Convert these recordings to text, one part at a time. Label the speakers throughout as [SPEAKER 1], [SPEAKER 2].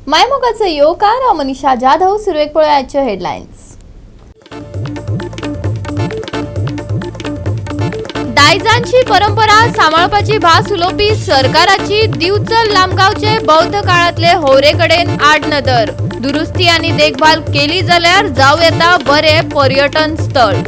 [SPEAKER 1] मायमोगाचो येवकार. हांव मनीषा जाधव. सुरवेक पळोवया आजच्यो हेडलायन्स. दायजांची परंपरा सांबाळपाची भास उलोवपी सरकाराची दिवचल लामगांवचे बौद्ध काळांतले होवरे कडेन आडनदर. दुरुस्ती आनी देखभाल केली जाल्यार जावं येता बरे पर्यटन स्थळ.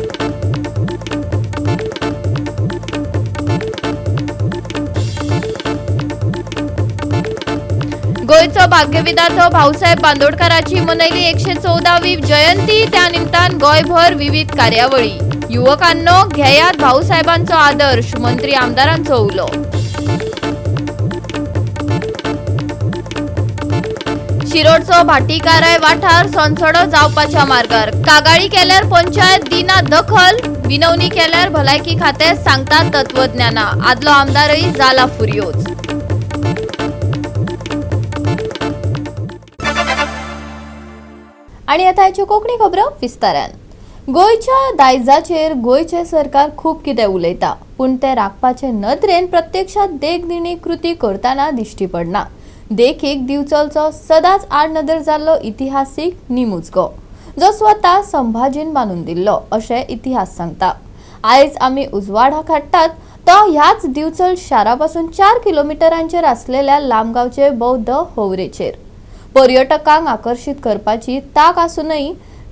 [SPEAKER 1] गोंयचो भाग्यविधातो भाऊसाहेब बांदोडकाराची मनयली 114वी जयंती. त्या निमतान गोंयभर विविध कार्यावळी. युवकांनो घेयात भाऊसाहेबांचो आदर्श, मंत्री आमदारांचो उलो. शिरोडचो भाटीकाराय वाठार सोनसडो जावपाच्या मार्गार. कागाळी केल्यार पंचायत दिना दखल, विनवणी केल्यार भलायकी खातें सांगता तत्वज्ञाना. आदलो आमदारय जाला फुर्योज. आणि आता ह्याच्यो कोंकणी खबरो विस्तारान. गोंयच्या दायजाचेर गोंयचें सरकार खूब कितें उलयता, पूण तें राखपाचे नदरेन प्रत्यक्षात देखदिणी कृती करतना दिश्टी पडना. देखीक दिवचलचो सदांच आडनदर जाल्लो इतिहासीक निमुजगो, जो स्वता संभाजीन बांदून दिल्लो अशें इतिहास सांगता. आयज आमी उजवाडाक हाडटात तो ह्याच दिवचल शारा पासून 4 किलोमिटरांचेर आसलेल्या लामगांवचे बौद्ध होवरेचेर. पर्यटकांक आकर्शीत करपाची ताक आसूनय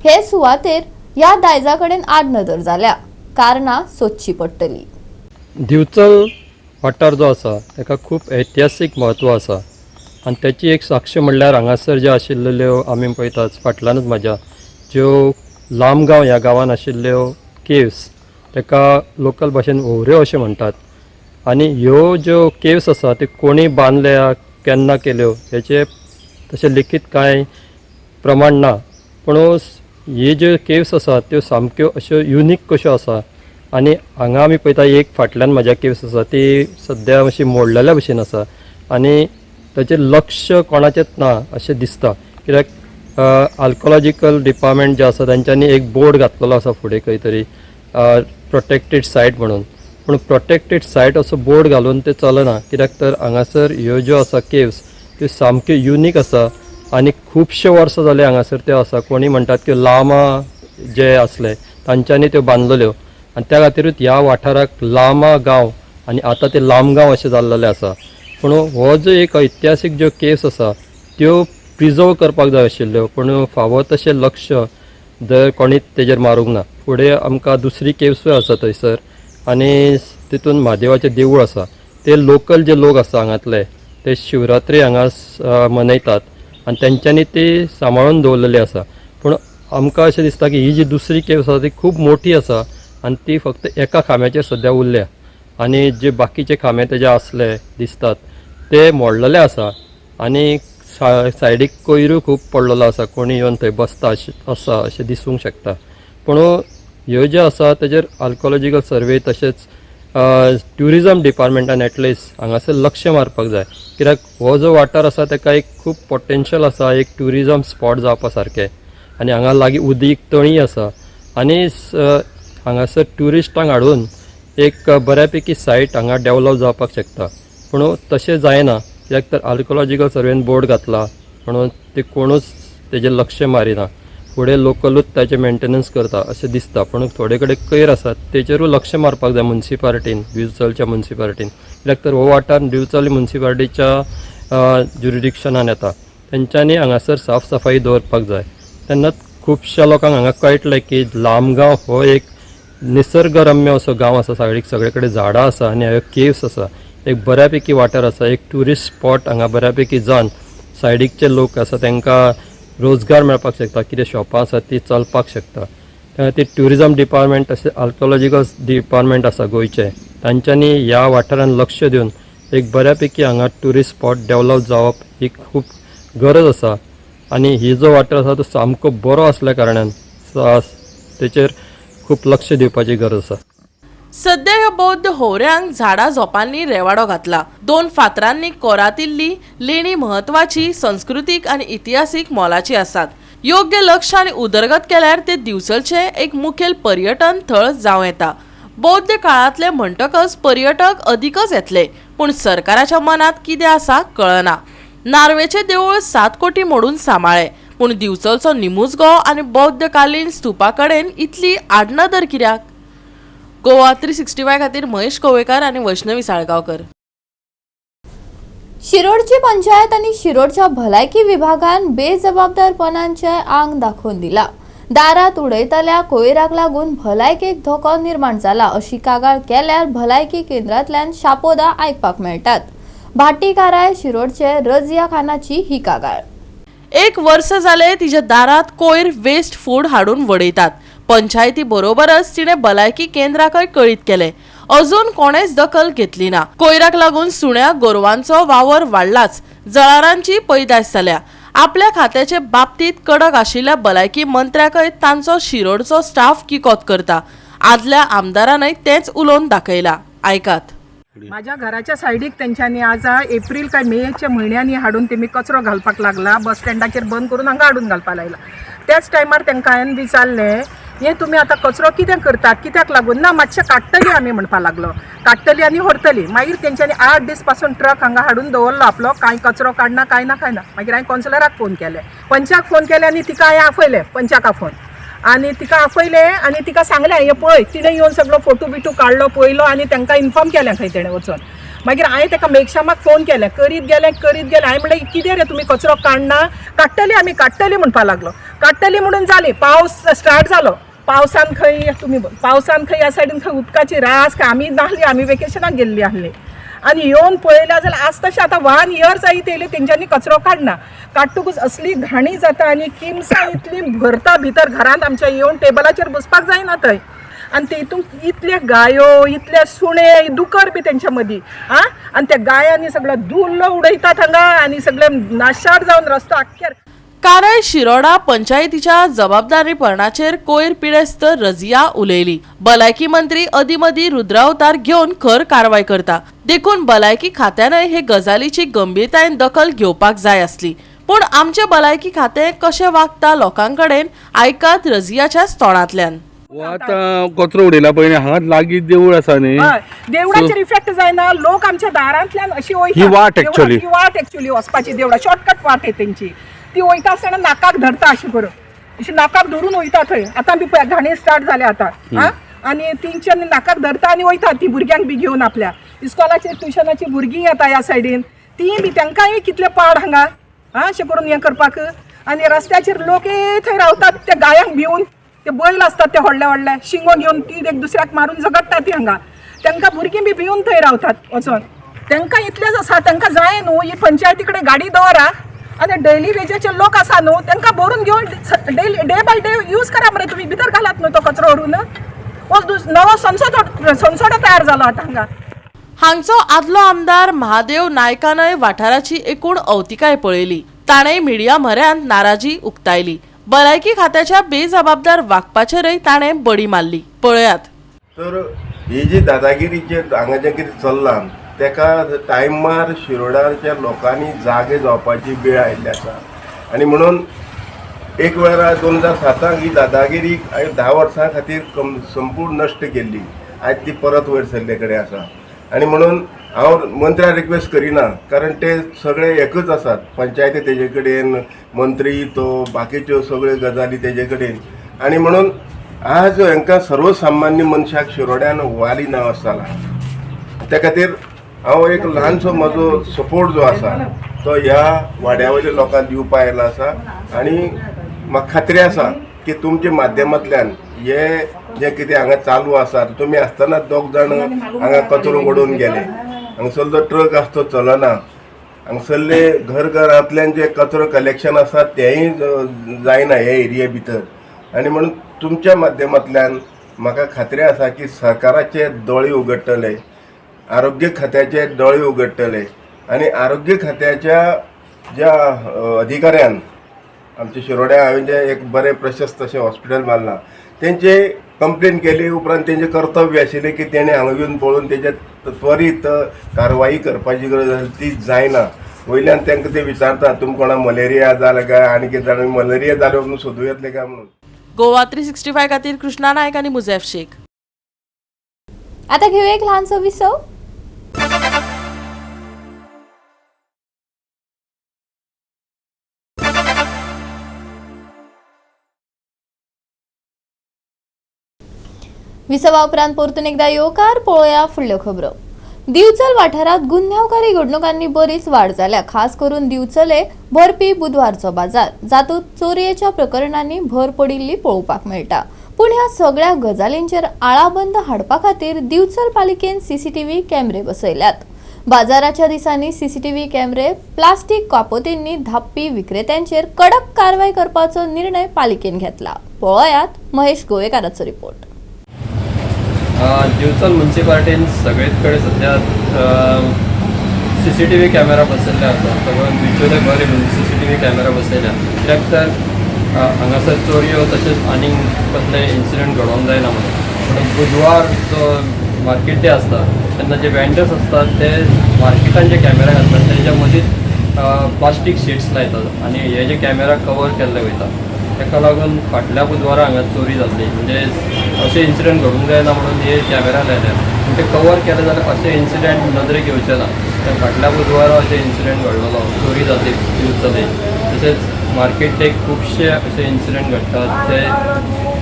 [SPEAKER 1] हे सुवातेर ह्या दायजा कडेन आडनदर जाल्या. कारणां सोदची पडटली.
[SPEAKER 2] दिवचल वाठार जो आसा ताका खूब ऐतिहासीक म्हत्व आसा आनी ताची एक साक्ष म्हणल्यार हांगासर ज्यो आशिल्ल्यो आमी पळयतात फाटल्यानूच म्हाज्या ज्यो लामगांव ह्या गांवान आशिल्ल्यो केव्स, ताका लोकल भाशेन होवऱ्यो अशें म्हणटात. आनी ह्यो ज्यो केव्स आसा त्यो कोणी बांदल्या, केन्ना केल्यो हेचें तशें लिखीत कांय प्रमाण ना, पूण ही ज्यो केव्स आसा त्यो सामक्यो अश्यो युनीक कश्यो आसा. आनी हांगा आमी पळयता एक फाटल्यान म्हाज्या केव्स आसा ती सद्या अशी मोडलेल्या भशेन आसा आनी ताचेर लक्ष कोणाचेंच ना अशें दिसता, कित्याक आर्कोलॉजिकल डिपार्टमेंट जें आसा तांच्यांनी एक बोर्ड घातलेलो आसा फुडें खंय तरी प्रोटेक्टेड सायट म्हणून, पूण प्रोटेक्टेड सायट असो बोर्ड घालून तें चलना, कित्याक तर हांगासर ह्यो ज्यो आसा केव्स त्यो सामक्यो युनीक आसा आनी खुबशे वर्सां जाले हांगासर त्यो आसा. कोणी म्हणटात त्यो लामा जे आसले तांच्यांनी त्यो बांदलेल्यो आनी त्या खातीरूच ह्या वाठाराक लामा गांव आनी आतां ते लामगांव अशें जाल्लेलें आसा. पूण हो जो एक ऐतिहासीक ज्यो केव्स आसा त्यो प्रिजर्व करपाक जाय आशिल्ल्यो, पूण फावो तशें लक्ष जर कोणीच तेजेर मारूंक ना. फुडें आमकां दुसरी केव्सूय आसा थंयसर आनी तितून म्हादेवाचें देवूळ आसा. ते लोकल जे लोक आसा हांगातले ते शिवरात्री हांगा मनयतात आनी तेंच्यांनी ती सांबाळून दवरलेली आसा. पूण आमकां अशें दिसता की ही जी दुसरी केव्स आसा ती खूब मोठी आसा आनी ती फक्त एका खांब्याचेर सद्या उरल्या आनी जे बाकीचे खांबे तेजे आसले दिसतात ते मोडलेले आसा आनी सायडीक कोयरूय खूब पडलेलो आसा. कोणी येवन थंय बसता आसा अशें दिसूंक शकता. पूण ह्यो ज्यो आसा तेजेर आर्कोलॉजिकल सर्वे तशेंच ट्युरिजम डिपार्टमेंटान एटलिस्ट हांगासर लक्ष मारपाक जाय, कित्याक हो जो वाठार आसा ताका एक खूब पोटेन्शियल आसा एक ट्युरिजम स्पॉट जावपा सारकें आनी हांगा लागीं उदीक तळी आसा आनी हांगासर ट्युरिस्टांक हाडून एक बऱ्यापैकी सायट हांगा डेवलप जावपाक शकता. पूण तशें जायना, कित्याक तर आर्कोलॉजिकल सर्वेन बोर्ड घातला म्हणून ते कोणूच तेजेर लक्ष मारिना. फुडें लोकलूच ताचें मेंटेनन्स करता अशें दिसता, पूण थोडे कडेन कोयर आसा तेचेरूय लक्ष मारपाक जाय मुन्सिपालिटीन, दिवचलच्या मुन्सिपालिटीन, कित्याक तर हो वाठार दिवचल मुन्सिपालिटीच्या ज्युरिडिक्शनान येता. तेंच्यांनी हांगासर साफ सफाई दवरपाक जाय. तेन्ना खुबश्या लोकांक हांगा कळटलें की लामगांव हो एक निसर्गरम्य असो गांव आसा, सगळे कडेन झाडां आसा आनी हांगा केव्स आसा, एक बऱ्यापैकी वाठार आसा, एक ट्युरिस्ट स्पॉट हांगा बऱ्यापैकी जावन सायडीकचे लोक आसा तांकां रोजगार मेळपाक शकता, कितें शॉपां आसा ती चलपाक शकता. त्या खातीर ट्युरिजम डिपार्टमेंट तशें आर्कोलॉजिकल डिपार्टमेंट आसा गोंयचें, तांच्यांनी ह्या वाठारान लक्ष दिवन एक बऱ्यापैकी हांगा ट्युरिस्ट स्पॉट डेवलप जावप ही खूब गरज आसा. आनी ही जो वाठार आसा तो सामको बरो आसल्या कारणान तेचेर खूब लक्ष दिवपाची गरज आसा.
[SPEAKER 3] सद्या ह्या बौद्ध होवऱ्यांक झाडां झोपांनी रेवाडो घातला. 2 फातरांनी कोरातिल्ली लेणी म्हत्वाची संस्कृतीक आनी इतिहासीक मोलाची आसात. योग्य लक्ष आनी उदरगत केल्यार ते दिवचलचे एक मुखेल पर्यटन थळ जावं येता. बौद्ध काळांतले म्हणटकच पर्यटक अदिकच येतले, पूण सरकाराच्या मनांत कितें आसा कळना. नार्वेचें देवूळ 7 कोटी मोडून सांबाळ्ळें, पूण दिवचलचो निमुजगो आनी बौद्धकालीन स्तुपा कडेन इतली आडनदर कित्याक? गोवा 365 खातीर महेश कवळेकार आनी वैष्णवी साळगांवकर.
[SPEAKER 1] शिरोडची पंचायत आनी शिरोडच्या भलायकी विभागान बेजबाबदारपणाचें आंग दाखोवन दिला. दारात उडयतल्या कोयराक लागून भलायकेक धोको निर्माण जाला अशी कागाळ केल्यार भलायकी केंद्रांतल्यान शापोदा आयकपाक मेळटात. भाटीकाराय शिरोडचे रजिया खानाची ही कागाळ.
[SPEAKER 3] एक वर्स जालें, तिच्या दारात कोयर, वेस्ट फूड हाडून वडयतात. पंचायती बरोबरच तिणें भलायकी केंद्राकय कळीत केलें. अजून कोणेच दखल घेतली ना. कोयराक लागून सुण्या गोरवांचो वावर वाडलाच, जळारांची पैदास जाल्या. आपल्या खात्याचे बाबतीत कडक आशिल्ल्या भलायकी मंत्र्याकय तांचो शिरोडचो स्टाफ किकोत करता. आदल्या आमदारानय तेंच उलोवन दाखयला. आयकात.
[SPEAKER 4] माझ्या घराच्या सायडीक तेंच्यांनी आज एप्रील काय मेच्या म्हयन्यांनी हाडून तेमी कचरो घालपाक लागला. बस स्टँडाचेर बंद करून हांगा हाडून घालपाक लागला. त्याच टायमार तांकां हांवें विचारलें, हें तुमी आतां कचरो कितें करतात, कित्याक लागून? ना, मातशें काडटली आमी म्हणपाक लागलो. काडटली आनी व्हरतली. मागीर तेंच्यांनी 8 दीस पासून ट्रक हांगा हाडून दवरलो आपलो. कांय कचरो काडना, कांय ना, कांय ना. मागीर हांवें कौन्सिलराक फोन केले, पंचाक फोन केले आनी तिका हांवें आपयलें. पंचाक आफोवन आनी तिका आपयलें आनी तिका सांगलें, हें पळय. तिणें येवन सगळो फोटो बिटो काडलो, पळयलो आनी तांकां इन्फॉर्म केलें खंय तेणें वचोन. मागीर हांवें ताका मेघशामाक फोन केलें. करीत गेलें, करीत गेलें. हांवें म्हणलें, कितें रे, तुमी कचरो काडना? काडटली आमी, काडटली म्हणपाक लागलो. काडटली म्हणून जाली. पावस स्टार्ट जालो. पावसान खंय तुमी, पावसान खंय ह्या सायडीन खंय उदकाची रास खंय. आमी नासली, आमी वेकेशनाक गेल्ली आसली आनी येवन पळयल्या जाल्यार आज तशें आतां वन इयर जायत येयले, तेंच्यांनी कचरो काडना. काडटकूच असली घाणी जाता आनी किमसां इतली भरता भितर घरांत आमच्या. येवन टेबलाचेर बसपाक जायना थंय. आनी तेतून इतले गायो, इतले सुणे, दुकर बी तेंच्या मदीं. आं, आनी त्या गायांनी सगळो धुल्ल उडयतात हांगा आनी सगळे नाशार जावन रस्तो आख्खे.
[SPEAKER 3] कारय शिरोडा पंचायतीच्या जबाबदारीपणाचेर कोयर पिडेस्त रजिया उलयली. भलायकी मंत्री अदीमदी रुद्रावतार घेवन खर कारवाय करता, देखून भलायकी खात्यानय हे गजालीची गंभीरतायेन दखल घेवपाक जाय आसली. पूण आमचें भलायकी खातें कशें वागता लोकांकडेन, आयकात रजियाच्याच तोंडांतल्यान.
[SPEAKER 5] हो, आतां कचरो उडयला पळय हांगाच लागीं देवूळ आसा न्ही.
[SPEAKER 4] हय, देवळाचेर इफेक्ट जायना. लोक आमच्या दारांतल्यान अशी वयता.
[SPEAKER 5] ही वाट actually.
[SPEAKER 4] ही वाट एक्चुअली वचपाची देवळा, शॉर्टकट वाट आहे तेंची. ती वयता आसतना नाकाक धरता अशी करून, अशी नाकाक धरून वयता थंय. आतां बी पळय घाणी स्टार्ट जाल्या आतां. आं, आनी तेंच्या नाकाक धरता आनी वयता ती भुरग्यांक बी घेवन आपल्या. इस्कॉलाचेर ट्युशनाची भुरगीं येता ह्या सायडीन, तीं बी तांकांय कितले पाड हांगा. आं, अशें करून हें करपाक. आनी रस्त्याचेर लोक थंय रावतात त्या गायांक भिवन. ते बैल आसतात ते व्हडले व्हडले शिंगो घेवन, ती एक दुसऱ्याक मारून झगडटा ती हांगा. तांकां भुरगीं बी भिवन थंय रावतात वचोन. तांकां इतलेंच आसा, तांकां जाय न्हू, ही पंचायती कडेन गाडी दवरा आनी डेली वेजाचे लोक आसा न्हू, तांकां भरून घेवन daily day by day use करा मरे तुमी. भितर घालात न्हू तो कचरो व्हरून. हो नवो संसद संसोडो तयार जालो आतां हांगा.
[SPEAKER 3] हांगचो आदलो आमदार महादेव नायकानय वाठाराची एकूण अवतिकाय पळयली. ताणें मिडिया म्हऱ्यांत नाराजी उक्तायली. भलायकी खात्याच्या बेजबाबदार वागपाचेरय ताणें बडी मारली. पळयात.
[SPEAKER 6] तर ही जी दादागिरी जे हांगा जें कितें चल्लां तेका टायमार शिरोडाच्या लोकांनी जागे जावपाची वेळ आयिल्ली आसा. आनी म्हणून एक वेळार 2007क ही दादागिरी हांवें 10 वर्सां खातीर कम संपूर्ण नश्ट केल्ली. आयज ती परत वयर सरले कडेन आसा. आनी म्हणून हांव मंत्र्याक रिक्वेस्ट करिना, कारण ते सगळे एकच आसात. पंचायती तेजे कडेन, मंत्री तो, बाकीच्यो सगळ्यो गजाली तेजे कडेन. आनी म्हणून आज हांकां सर्वसामान्य मनशाक शिरोड्यान वाली नांव जाला. त्या खातीर हांव एक ल्हानसो म्हजो सपोर्ट जो आसा तो ह्या वाड्या वयल्या लोकांक दिवपा आयलो आसा. आनी म्हाका खात्री आसा की तुमच्या माध्यमांतल्यान हे जें कितें हांगा चालू आसा, तुमी आसतना दोग जाण हांगा कचरो ओडून गेले. हांगसरलो ट्रक आसा तो चलना. हांगसरले घर घरांतल्यान जे कचरो कलेक्शन आसा तेंय जायना हे एरिये भितर. आनी म्हणून तुमच्या माध्यमांतल्यान म्हाका खात्री आसा की सरकाराचे दोळे उगडटले, आरोग्य खात्याचे दोळे उगडटले आनी आरोग्य खात्याच्या ज्या अधिकाऱ्यान आमच्या शिरोड्या हांवें जें एक बरें प्रशस्त अशें हॉस्पिटल बांदलां, तेंचे कंप्लेन केली उपरांत तेंचें कर्तव्य आशिल्लें की तेणें हांगा येवन पळोवन तेजेर त्वरीत कारवाई करपाची गरज आसली, ती जायना. वयल्यान तांकां ते विचारता, तुमकां कोणाक मलेरिया जाला काय आनी कितें जालें, मलेरिया जालें म्हणून सोदूं येतलें काय म्हणून.
[SPEAKER 3] गोवा 365 खातीर कृष्णा नायक आनी मुझेफ शेख.
[SPEAKER 1] आता घेऊया एक लहानसो विसव. विसवा उपरांत परतून एकदा येवकार. पळोवया फुडल्यो खबरो. दिवचल वाठारांत गुन्यांवकारी घडणुकांनी बरीच वाड जाल्या. खास करून दिवचले भरपी बुधवारचो बाजार जातूंत चोरयेच्या प्रकरणांनी भर पडिल्ली पळोवपाक मेळटा. पूण ह्या सगळ्या गजालींचेर आळाबंद हाडपा खातीर दिवचल पालिकेन सीसीटीव्ही कॅमेरे बसयल्यात. बाजाराच्या दिसांनी सीसीटीव्ही कॅमेरे प्लास्टीक कापोतींनी धापपी विक्रेत्यांचेर कडक कारवाय करपाचो निर्णय पालिकेन घेतला. पळयात महेश गोवेकाराचो रिपोर्ट.
[SPEAKER 2] दिवचल मुन्सिपालिटीन सगळेच कडेन सद्या सीसीटीव्ही कॅमेरा बसयल्ले आसा. सगळ्यान बिचोले बरे म्हणून सीसीटीव्ही कॅमेरा बसयल्या, कित्याक तर हांगासर चोरयो तशेंच आनीक कसले इन्सिडंट घडोवंक जायना म्हणून. पूण बुधवार जो मार्केट डे आसता तेन्ना जे वेंडर्स आसतात ते मार्केटान जे कॅमेरा घालतात तेज्या मदींच प्लास्टीक शिट्स लायतात आनी हे जे कॅमेरा कवर केल्ले वयता. ताका लागून फाटल्या बुधवारा हांगा चोरी जाल्ली. म्हणजे अशे इन्सिडंट घडूंक जायना म्हणून हे कॅमेरा लायल्या, पूण ते कवर केले जाल्यार अशे इन्सिडंट नदरेक येवचे ना. त्या फाटल्या बुधवारा अशे इन्सिडंट घडलेलो, चोरी जाल्ली दिवचले. तशेंच मार्केट डे खुबशे अशे इन्सिडंट घडटात ते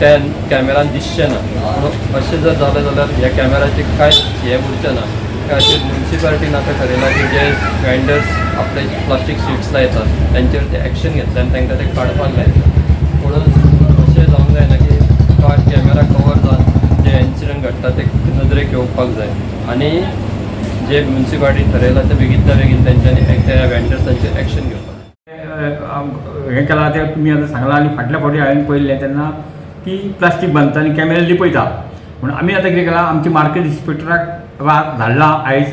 [SPEAKER 2] त्या कॅमेरान दिसचे ना. म्हणून अशें जर जालें जाल्यार ह्या कॅमेराचें कांयच हें उरचें ना. त्या खातीर मुन्सिपालिटीन आतां थारयलां की जे वेंडर्स आपले प्लास्टीक शिट्स लायतात तेंचेर ते एक्शन घेतले आनी तांकां ते काडपाक लायतले. म्हणून अशें जावंक जायना की कॅमेरा कवर जावन जे इन्सिडंट घडटा ते नदरेक येवपाक जाय आनी जे मुन्सिपालिटीन थारयलां ते बेगींतल्या बेगीन तेंच्यांनी त्या वेंडर्सांचेर एक्शन घेवपाक जाय.
[SPEAKER 7] हें केलां तें तुमी आतां सांगलां आनी फाटल्या फावटी हांवें पळयल्लें तेन्ना की प्लास्टीक बांदता आनी कॅमेरा लिपयता. म्हणून आमी आतां कितें केलां, आमच्या मार्केट इन्स्पेक्टराक धाडला आयज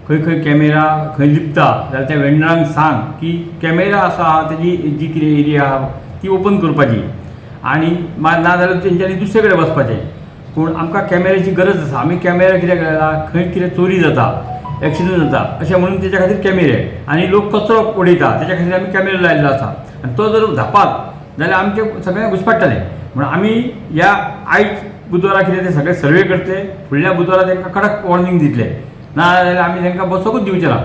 [SPEAKER 7] खंय खंय कॅमेरा खंय लिपता जाल्यार त्या वेंडरांक सांग की कॅमेरा आसा तेजी जी कितें एरिया आहा ती ओपन करपाची आनी ना जाल्यार तेंच्यांनी दुसरे कडेन वचपाचें. पूण आमकां कॅमेऱ्याची गरज आसा. आमी कॅमेरा कित्याक लायला, खंय कितें चोरी जाता, एक्सिडंट जाता अशें म्हणून तेच्या खातीर कॅमेरे, आनी लोक कचरो उडयता तेच्या खातीर आमी कॅमेरा लायल्लो आसा आनी तो जर धापात जाल्यार आमचें सगळें घुसपडटलें. म्हणून आमी ह्या आयज बुधवारा कितें तें सगळें सर्वे करतले, फुडल्या बुधवारा तांकां कडक वॉर्निंग दितले, ना जाल्यार आमी तांकां बसोकूच दिवचे ना.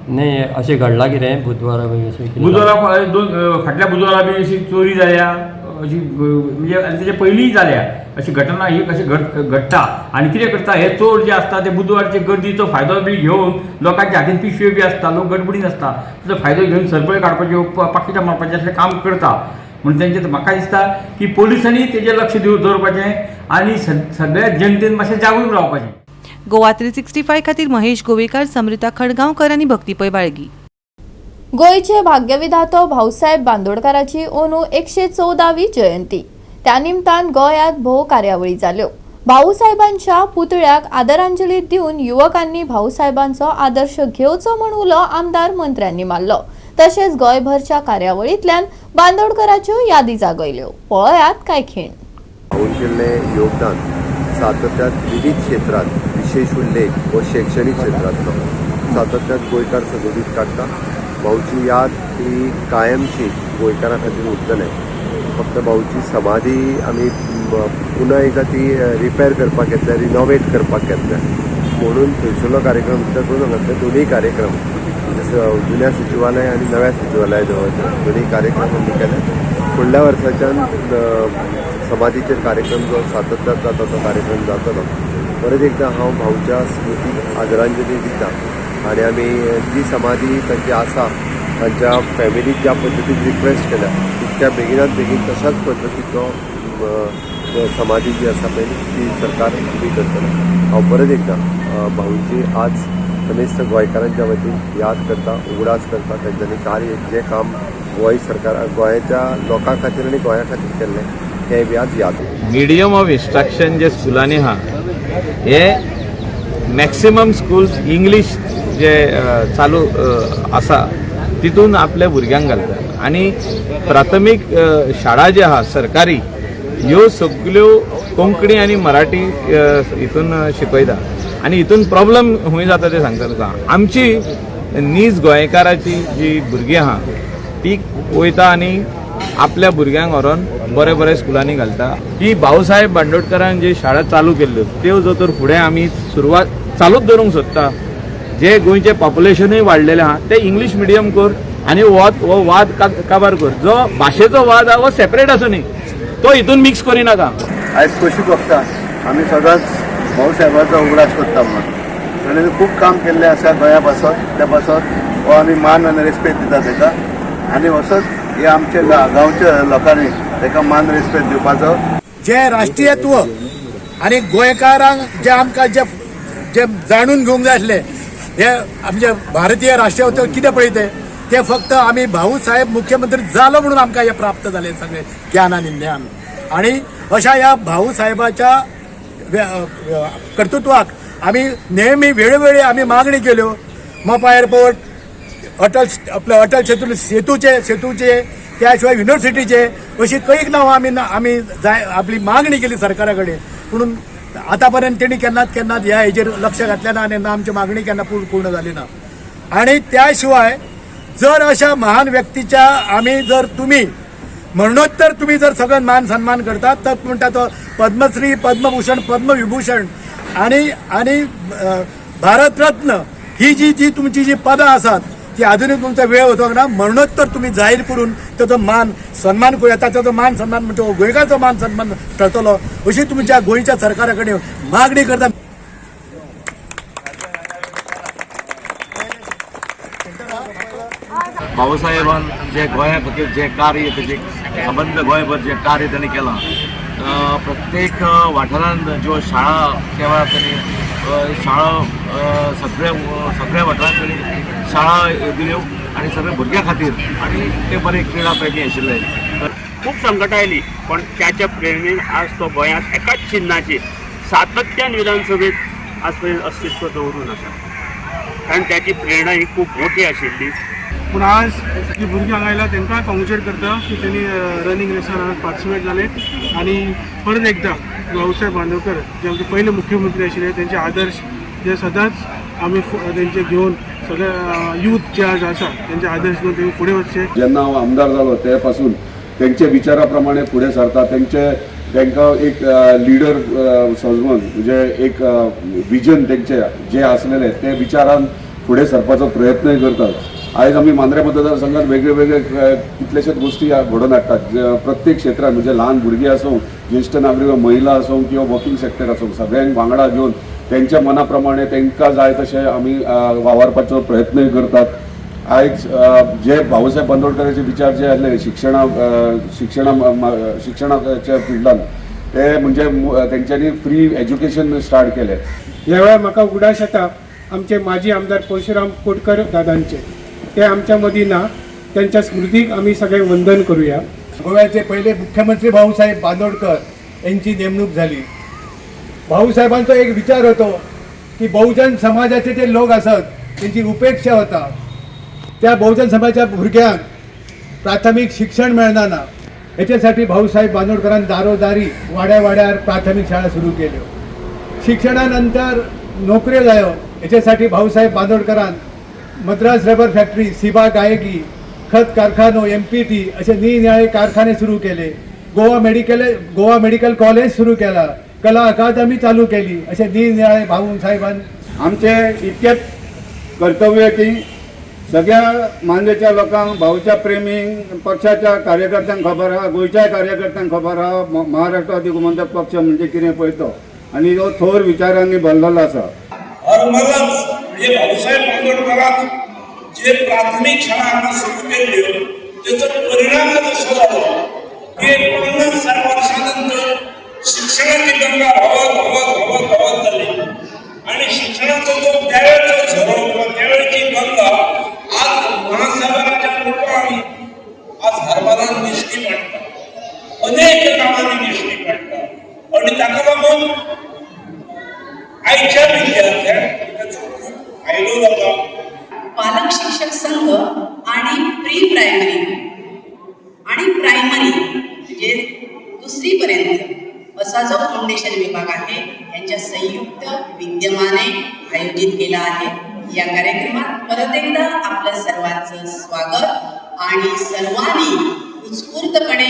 [SPEAKER 2] न्ही, अशें घडलां कितें बुधवारा बी अशें कितें?
[SPEAKER 7] बुधवारा दोन फाटल्या बुधवारा बी अशी चोरी जाल्या अशी, म्हणजे आनी तेच्या पयलींय जाल्या अशी घटना. ही कशी घडटा आनी कितें करता हे चोर जे आसता ते बुधवारचे गर्दीचो फायदो बी घेवन लोकांच्या हातीन पिशव्यो बी आसता, लोक गडबडीन आसता, ताचो फायदो घेवन सरपळी काडपाच्यो, पाकिटां मारपाचें असलें काम करता. म्हणून तेंचें म्हाका दिसता की पोलिसांनी तेजेर लक्ष दवरपाचें आनी सगळ्या जनतेन मातशें जागरूक रावपाचें.
[SPEAKER 8] गोवा 365 खातीर महेश गोवेकार, समृता खडगांवकर आनी भक्ती पै बाळगी.
[SPEAKER 1] गोंयचे भाग्यविधातो भाऊसाहेब बांदोडकाराची अंदू 114वी जयंती. त्या निमतान गोंयांत भोव कार्यावळी जाल्यो. भाऊसाहेबांच्या पुतळ्याक आदरांजली दिवन युवकांनी भाऊसाहेबांचो आदर्श घेवचो म्हूण उलो आमदार मंत्र्यांनी मारलो. तशेंच गोंयभरच्या कार्यावळींतल्यान बांदोडकराच्यो यादी जागयल्यो. पळयात काय खीण.
[SPEAKER 9] भाऊन केल्लें योगदान सातत्यात विविध क्षेत्रात, विशेष उल्लेख हो शैक्षणिक क्षेत्रांतलो सातत्यात गोंयकार सदोदीत काडटा. भाऊची याद ही कायमची गोंयकारां खातीर उरतलें. फक्त भाऊची समाधी आमी पुन्हा एकदा ती रिपेर करपाक घेतल्या, रिनोवेट करपाक घेतल्या, म्हणून थंयसरलो कार्यक्रम सुद्दां करून हांगासर दोनूय कार्यक्रम जुन्या सचिवालय आनी नव्या सचिवालय जवळचे दोनूय कार्यक्रम आमी केले. फुडल्या वर्साच्यान समाधीचेर कार्यक्रम जो सातत्यात जाता तो कार्यक्रम जातलो. परत एकदा हांव भाऊच्या स्मृतीक आदरांजली दिता आनी आमी जी समाधी तांची आसा तांच्या फॅमिलीक ज्या पद्दतीन रिक्वेस्ट केल्या तितक्या बेगिनात बेगीन तशाच पद्दतीचो समाधी जी आसा पळय ती सरकार उबी करतले. हांव परत एकदा भाऊची आज समेस्त गोंयकारांच्या वतीन याद करता, उगडास करता. तांच्यांनी कार्य जें काम गोंय सरकार गोंयाच्या लोकां खातीर आनी गोंया खातीर केल्लें तें बी आज याद.
[SPEAKER 10] मिडियम ऑफ इन्स्ट्रक्शन जे स्कुलांनी आहा हे मॅक्सिमम स्कुल्स इंग्लीश जे चालू आसा तितून आपल्या भुरग्यांक घालता आनी प्राथमीक शाळा ज्यो आहा सरकारी ह्यो सगल्यो कोंकणी आनी मराठी हितून शिकयता आनी हितून प्रॉब्लम खंय जाता तें सांगता तुका. आमची नीज गोंयकाराची जी भुरगीं आहा ती वयता आनी आपल्या भुरग्यांक व्हरोन बरे बरे स्कुलांनी घालता. की भाऊसाहेब बांदोडकरान जी शाळा चालू केल्ल्यो त्यो जो तर फुडें आमी सुरवात चालूच दवरूंक सोदता. जे गोंयचें पॉप्युलेशनूय वाडलेलें आहा तें इंग्लीश मिडियम कर आनी हो वाद काबार कर. जो भाशेचो वाद आहा हो सेपरेट आसूं न्ही, तो हितून मिक्स करिनाका.
[SPEAKER 9] आयज खोशी भोगता आमी सदांच भाऊसाहेबाचो उगडास करता म्हणून ताणें खूब काम केल्लें आसा गोंया पासत, त्या पासत हो आमी मान आनी रेस्पेद दिता ताका आनी असोच हे आमच्या गांवच्या लोकांनी ताका मान रेस्पेद दिवपाचो.
[SPEAKER 11] जे राष्ट्रीयत्व आनी गोंयकारांक जे आमकां जे जे जाणून घेवंक जाय आसलें हे आमचे भारतीय राष्ट्रीयत्व कितें पळय तें फक्त आमी भाऊसाहेब मुख्यमंत्री जालो म्हणून आमकां हें प्राप्त जालें सगळें ज्ञान आनी ज्ञान. आनी अशा ह्या भाऊसाहेबाच्या कर्तृत्वाक आमी नेहमी वेळोवेळी आमी मागणी केल्यो. मोपा एअरपोर्ट, अटल आपल्या अटल सेतू सेतूचे त्या शिवाय युनिव्हर्सिटीचे अशी कैक नांवां आमी आमी जाय आपली मागणी केली सरकारा कडेन, पूण आतापर्यंत तेणी केन्नाच केन्नाच ह्या हेजेर लक्ष घातलें ना आनी ना आमची मागणी केन्ना पूर्ण जाली ना. आनी त्या शिवाय जर अशा महान व्यक्तीच्या आमी जर तुमी मरणोत्तर तुमी जर सगळ्यां मान सन्मान करतात तर म्हणटा तो पद्मश्री, पद्मभूषण, पद्मविभूषण आनी आनी भारतरत्न ही जी जी तुमची जी पदां आसात ती आजुनूय तुमचो वेळ वचोंक ना. मरणोत्तर तुमी जाहीर करून ताचो मान सन्मान करूं येता, ताचो मान सन्मान म्हणजे गोंयकाराचो मान सन्मान ठरतलो अशी तुमच्या गोंयच्या सरकारा कडेन मागणी करता.
[SPEAKER 12] बाबासाहेबान जे गोंया खातीर जे कार्य तेजे संबंद गोंयभर जे कार्य तांणी केलां, प्रत्येक वाठारांत ज्यो शाळा त्या वेळार तांणी शाळा सगळ्या सगळ्या वाठारांत तांणी शाळा दिल्यो आनी सगळ्या भुरग्यां खातीर, आनी ते बरे क्रिडा प्रेमी आशिल्ले.
[SPEAKER 13] खूब संकटां आयलीं पण त्याच्या प्रेरणेन आज तो गोंयांत एकाच चिन्हाचेर सातत्यान विधानसभेत आज पर्यंत अस्तित्व दवरून आसा, कारण त्याची प्रेरणा ही खूब मोठी आशिल्ली.
[SPEAKER 14] पूण आज जी भुरगीं हांगा आयला तांकांय कॉंग्रेच्युलेट करता की तेणी रनिंग रेसान हांगा पार्टिसिपेट जाले आनी परत एकदां भाऊसाहेब बांदोडकर जे आमचे पयले मुख्यमंत्री आशिल्ले तेंचे आदर्श जे सदांच आमी तेंचे घेवन सगळे यूथ जे आज आसा तेंचे आदर्श घेवन तेणी फुडें वचचे.
[SPEAKER 15] जेन्ना हांव आमदार जालो ते पासून तेंचे विचारा प्रमाणे फुडें सरता, तेंचे तांकां एक लिडर समजून म्हणजे एक विजन तेंचे जे आसलेले ते विचारान फुडें सरपाचो प्रयत्नय करतात. आयज आमी मांद्रे मतदारसंघात वेगळे वेगळे कितलेशेच गोश्टी घडोवन हाडटात प्रत्येक क्षेत्रांत, म्हणजे ल्हान भुरगीं आसूं, ज्येश्ठ नागरीक, महिला आसूं किंवा वर्किंग सेक्टर आसूं, सगळ्यांक वांगडा घेवन तेंच्या मना प्रमाणे तांकां जाय तशें आमी वावरपाचो प्रयत्नय करतात. आयज जे भाऊसाहेब बांदोडकराचे विचार जे आसले शिक्षणा शिक्षणा शिक्षणाच्या फिल्डान ते म्हणजे तेंच्यांनी फ्री एज्युकेशन स्टार्ट केलें.
[SPEAKER 14] ह्या वेळार म्हाका उगडास येता आमचे माजी आमदार परशुराम कोटकर दादांचे, ते आमच्या मदीं ना, त्यांच्या स्मृतीक आमी सगळे वंदन करूया.
[SPEAKER 11] गोव्याचे पहिले मुख्यमंत्री भाऊसाहेब बांदोडकर यांची नेमणूक झाली. भाऊसाहेबांचो एक विचार होतो की बहुजन समाजाचे जे लोक आसत तेंची उपेक्षा होता, त्या बहुजन समाजाच्या भुरग्यांक प्राथमीक शिक्षण मेळना ना, हेच्यासाठी भाऊसाहेब बांदोडकरान दारोदारी वाड्या वाड्यार प्राथमीक शाळा सुरू केल्यो. शिक्षणानंतर नोकऱ्यो जायो हेच्यासाठी भाऊसाहेब बांदोडकरान मद्रास रबर फॅक्टरी, सिबा गायकी, खत कारखानो, MPT असे निरनिराळे कारखाने सुरू केले. गोवा मेडिकल कॉलेज सुरू केला, कला अकादमी चालू केली. असे निरनिराळे भाऊसाहेबां
[SPEAKER 16] आमचे इतकेच कर्तव्य की सगळ्या मांद्रेच्या लोकांक, भाऊच्या प्रेमींक, पक्षाच्या कार्यकर्त्यांक खबर आहा, गोंयच्या कार्यकर्त्यांक खबर आहा महाराष्ट्रवादी गोमंतक पक्ष म्हणजे कितें पळय तो, आनी तो थोर विचारांनी भरलेलो आसा.
[SPEAKER 17] हरमलच म्हणजे भाऊसाहेब बांदोडकरान जे प्राथमीक शाळा हांगा सुरू केल्ल्यो तेचो परिणामच असो जालो की 50-60 वर्सां नंतर शिक्षणाची गंगा व्हांवत व्हांवत व्हांवत व्हांवत जाली आनी शिक्षणाचो जो त्यावेळचो झरो किंवा त्यावेळची गंगा आज महासागराच्या रुपान आज हरमलान दिश्टी पडटा, अनेक गांवांनी दिश्टी पडटा आनी ताका लागून आयच्या विद्यार्थ्यांक ताचो खूब फायदो जाता.
[SPEAKER 18] पालक शिक्षक संघ आणि प्री प्रायमरी आणि प्रायमरी म्हणजे दुसरीपर्यंत असा जो फाउंडेशन विभाग आहे यांच्या संयुक्त विद्यमाने आयोजित केला आहे. या कार्यक्रमात परत एकदा आपल्या सर्वांचं स्वागत आणि सर्वांनी उत्स्फूर्तपणे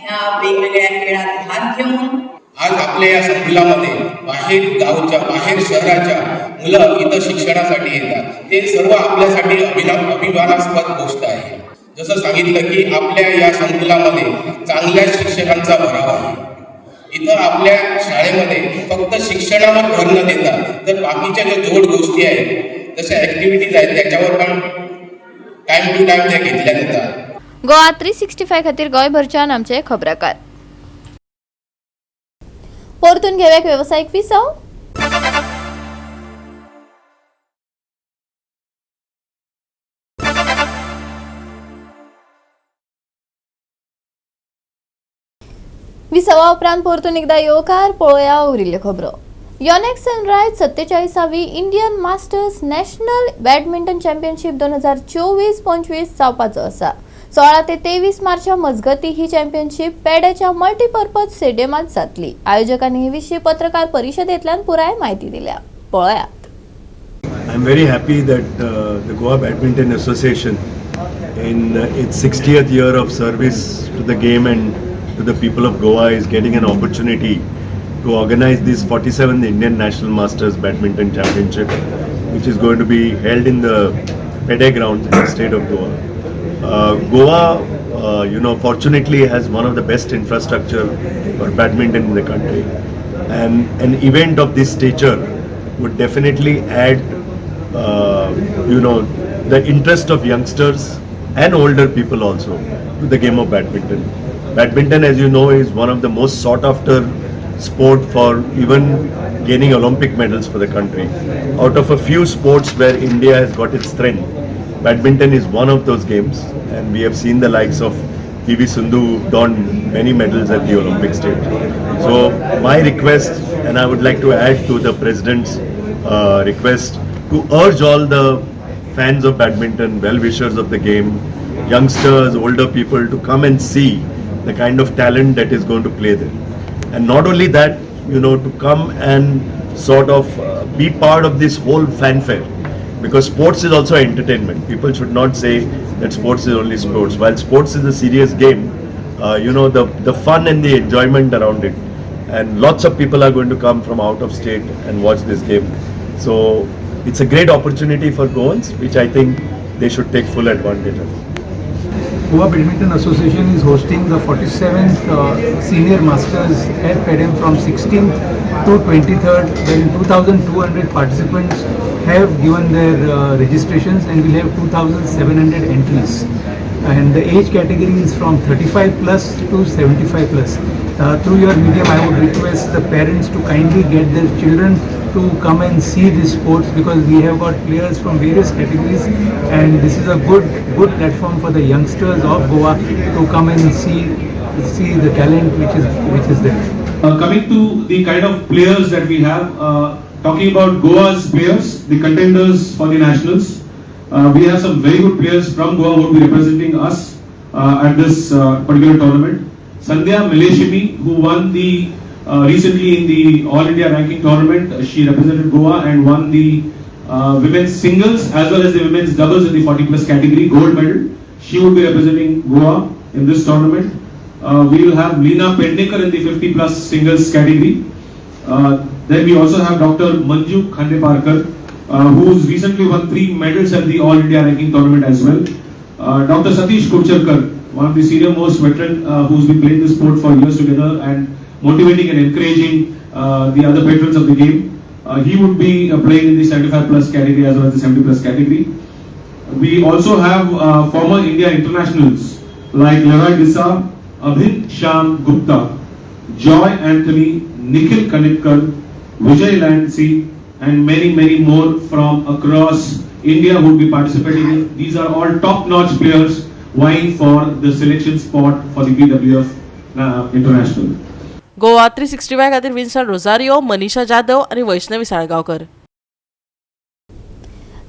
[SPEAKER 18] ह्या वेगवेगळ्या खेळात भाग घेऊन
[SPEAKER 19] आज आपल्या या संकुलामध्ये बाहेर गावच्या, बाहेर शहराच्या मुलं इथं शिक्षणासाठी येतात, ते सर्व आपल्यासाठी अभिमानास्पद गोष्ट आहे. जसं सांगितलं की आपल्या या संकुलामध्ये चांगल्या शिक्षकांचा भराव आहे. इथं आपल्या शाळेमध्ये फक्त शिक्षणावर भर न देता तर बाकीच्या ज्या जोड गोष्टी आहेत, जशा ॲक्टिव्हिटीज आहेत, त्याच्यावर पण टाइम टू टाइम त्या घेतल्या जातात.
[SPEAKER 1] गोवा 365 खातीर गोंयभरच्यान आमचे खबराकार. परतून घेवया एक वेवसायीक विसव. विसवा उपरांत परतून एकदा येवकार. पळोवया उरिल्ल्यो खबरो. योनेक्स सनरायज 47वी Indian masters national badminton championship 2024-25 जावपाचो आसा. 16 ते 23 मार्चा मजगती ही चॅम्पियनशीप पेडेच्या मल्टीपर्पज स्टेडियमात जातली. आयोजकांनी हे विशीं पत्रकार परिशदेंतल्यान पुराय म्हायती दिल्या. पळयात.
[SPEAKER 9] I am very happy that the Goa Badminton Association, in its 60th year of service to the game and to the people of Goa, is getting an opportunity to organize this 47th Indian National Masters Badminton Championship, which is going to be held in the Pede grounds in the state of Goa. Goa, fortunately has one of the best infrastructure for badminton in the country, and an event of this stature would definitely add, the interest of youngsters and older people also to the game of badminton. Badminton, as you know, is one of the most sought after sport for even gaining Olympic medals for the country. Out of a few sports where India has got its strength, badminton is one of those games, and we have seen the likes of PV Sindhu don many medals at the Olympic stage. So my request, and I would like to add to the President's request, to urge all the fans of badminton, well-wishers of the game, youngsters, older people, to come and see the kind of talent that is going to play there. And not only that, to come and sort of be part of this whole fanfare, because sports is also entertainment. People should not say that sports is only sports. While sports is a serious game, the fun and the enjoyment around it. And lots of people are going to come from out of state and watch this game. So it's a great opportunity for Goans, which I think they should take full advantage of.
[SPEAKER 20] Goa Badminton Association is hosting the 47th Senior Masters at Peddem from 16th to 23rd, when 2,200 participants have given their registrations, and we'll have 2,700 entries. And the age category is from 35 plus to 75 plus. Through your medium, I would request the parents to kindly get their children to come and see this sports, because we have got players from various categories, and this is a good platform for the youngsters of Goa to come and see the talent which is there.
[SPEAKER 21] Coming to the kind of players that we have, talking about Goa's players, the contenders for the nationals, we have some very good players from Goa who will be representing us at this particular tournament. Sandhya Malleswamy, who won the recently in the All India ranking tournament, she represented Goa and won the women's singles as well as the women's doubles in the 40 plus category, gold medal. She would be representing Goa in this tournament. We will have Leena Pednekar in the 50 plus singles category. Then we also have Dr. Manju Khandeparkar, who's recently won 3 medals at the All India ranking tournament as well. Dr. Satish Kucharkar, one of the senior most veteran who's been playing this sport for years together and motivating and encouraging the other patrons of the game. He would be playing in the 75 plus category as well as the 70 plus category. We also have former India internationals like Leroy Disa, Abhin Sham Gupta, Joy Anthony, Nikhil Kanitkar, Vijay Lancy, and many, many more from across India who would be participating. These are all top-notch players vying for the selection spot for the BWF International.
[SPEAKER 3] Goa 365 खातीर Vinson Rosario, मनीषा जाधव आनी वैष्णवी साळगांवकर.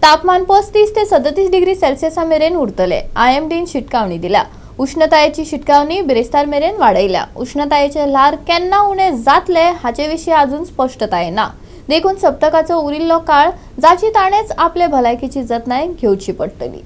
[SPEAKER 1] तापमान 35 ते 37 degree सेल्सियसा मेरेन उरतले. आयएमडीन शिटकावणी दिल्या. उष्णतायेची शिटकावणी बिरेस्तार मेरेन वाडयल्या. उष्णतायेचे ल्हार केन्ना उणें जातले हाचे विशीं अजून स्पश्टताय ना, देखून सप्तकाचो उरिल्लो काळ जाची ताणेच आपले भलायकेची जतनाय घेवची पडटली.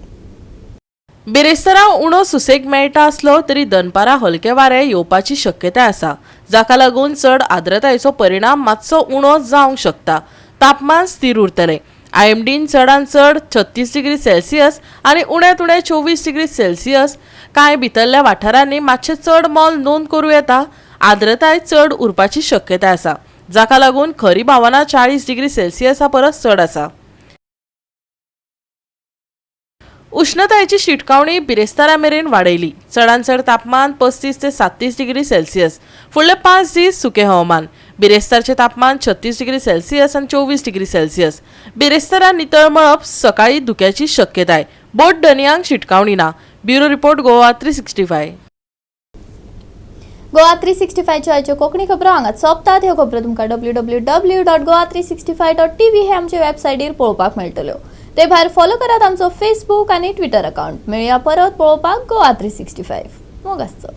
[SPEAKER 3] बिरेस्तारा उणो सुसेग मेळटा आसलो तरी दनपारा हलके वारें येवपाची शक्यताय आसा, जाका लागून चड आर्द्रतायेचो परिणाम मातसो उणो जावंक शकता. तापमान स्थिर उरतलें. आयएमडीन चडान चड 36 डिग्री सेल्सियस आनी उण्यांत उणें 24 डिग्री सेल्सियस कांय भितरल्या वाठारांनी मातशें चड मोल नोंद करूं येता आर्द्रताय चड उरपाची शक्यताय आसा, जाका लागून खरी भावना 40 डिग्री सेल्सियसा परस चड आसा. उष्णतायेची शिटकावणी बिरेस्तारा मेरेन वाडयली. चडांत चड तापमान 35 ते 37 डिग्री सेल्सियस. फुडले 5 दीस सुकें हवामान. बिरेस्तारचें तापमान 36 डिग्री सेल्सियस आनी 24 डिग्री सेल्सियस. बिरेस्तारा नितळ मळब, सकाळी धुक्याची शक्यताय. बोट धनयांक शिटकावणी ना. Bureau report, Goa 365.
[SPEAKER 1] Goa 365च्यो आयच्यो कोंकणी खबरो हांगाच सोंपतात. ह्यो खबरो तुमकां www.goa365.tv हे आमचे वेबसायटीर पळोवपाक मेळटल्यो. ते भायर फॉलो करात आमचो फेसबूक आनी ट्विटर अकाउंट. मेळया परत पळोवपाक गोवा 365. मोग आसचो.